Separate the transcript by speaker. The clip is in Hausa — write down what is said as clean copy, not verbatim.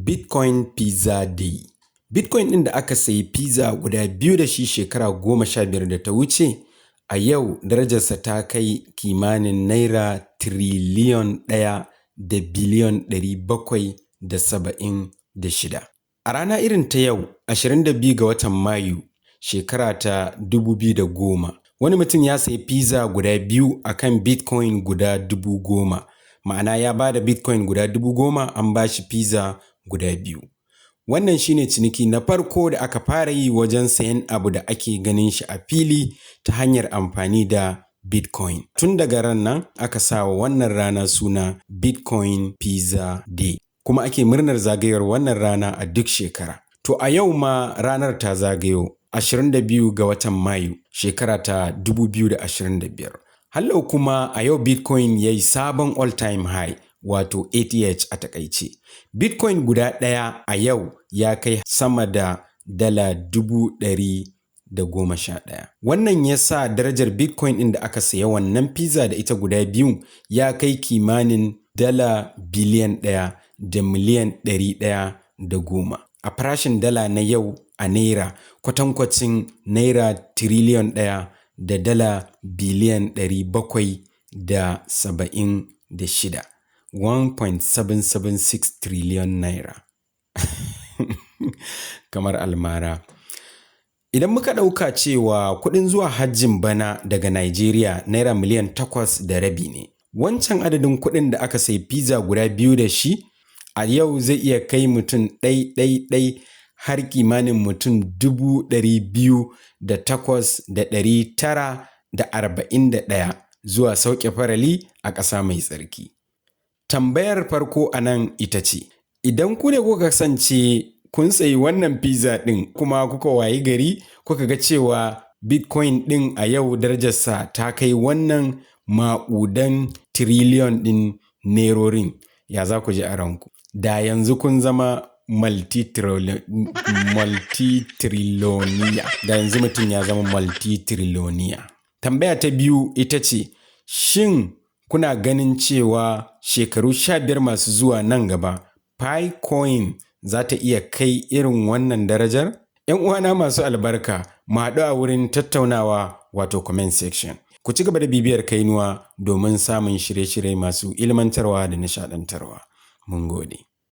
Speaker 1: Bitcoin Pizza Day. Bitcoin ɗin da aka sayi pizza guda biyu da shi shekara 15 da ta wuce, a yau darajarsa ta kai kimanin naira tiriliyan 1 da biliyan 776. A rana irin ta yau, 22 ga watan Mayu, shekara ta 2010, wani mutum ya sayi pizza guda biyu a kan Bitcoin guda 10,000. Ma'ana, ya ba da Bitcoin guda 10,000, an ba shi pizza guda biyu. Wannan shi ne ciniki na farko da aka fara yi wajen sayen abu da ake ganin shi a fili ta hanyar amfani da Bitcoin. Tun daga ran nan aka sa wa wannan rana suna Bitcoin Pizza Day. Kuma ake murnar zagayowar wannan rana a duk shekara. To, a yau ma ranar ta zagayo, 22 ga watan Mayu, shekara ta 2025. Hallau kuma a yau Bitcoin ya yi sabon all time high, wato ATH a takaice. Bitcoin guda ɗaya a yau ya kai sama da dala 111,000. Wannan ya sa darajar Bitcoin ɗin da aka saya wannan pizza da ita guda biyu ya kai kimanin dala biliyan 1 da miliyan 110. A farashin dala na yau a naira, kwatankwacin naira tiriliyan 1 da dala biliyan 776. 1.776 trillion naira. Kamar almara. Idan muka ɗauka cewa kuɗin zuwa hajjin bana daga Nigeria naira miliyan 8.5 ne, wancan adadin kuɗin da aka sayi pizza guda biyu da shi a yau zai iya kai mutum ɗai ɗai ɗai har kimanin mutum 208,941 zuwa sauke farali a ƙasa mai tsarki. Tambayar farko a nan ita ce, idan ku ne kuka kasance kun sayi wannan pizza ɗin, kuma kuka wayi gari kuka ga cewa Bitcoin ɗin a yau darajarsa ta kai wannan maƙudan tiriliyon ɗin nerorin, ya za ku ji a ranku? Da yanzu kun zama multi-trillionaire. Da yanzu mutum ya zama multi-trillionaire. Tambaya ta biyu ita ce, shin kuna ganin cewa shekaru 15 masu zuwa nan gaba Pi coin za ta iya kai irin wannan darajar? ‘Yan uwana masu albarka, mu haɗu a wurin tattaunawa, wato comment section. Ku ci gaba da bibiyar Kainuwa domin samun shirye-shirye masu ilmantarwa da nishaɗantarwa. Mun gode.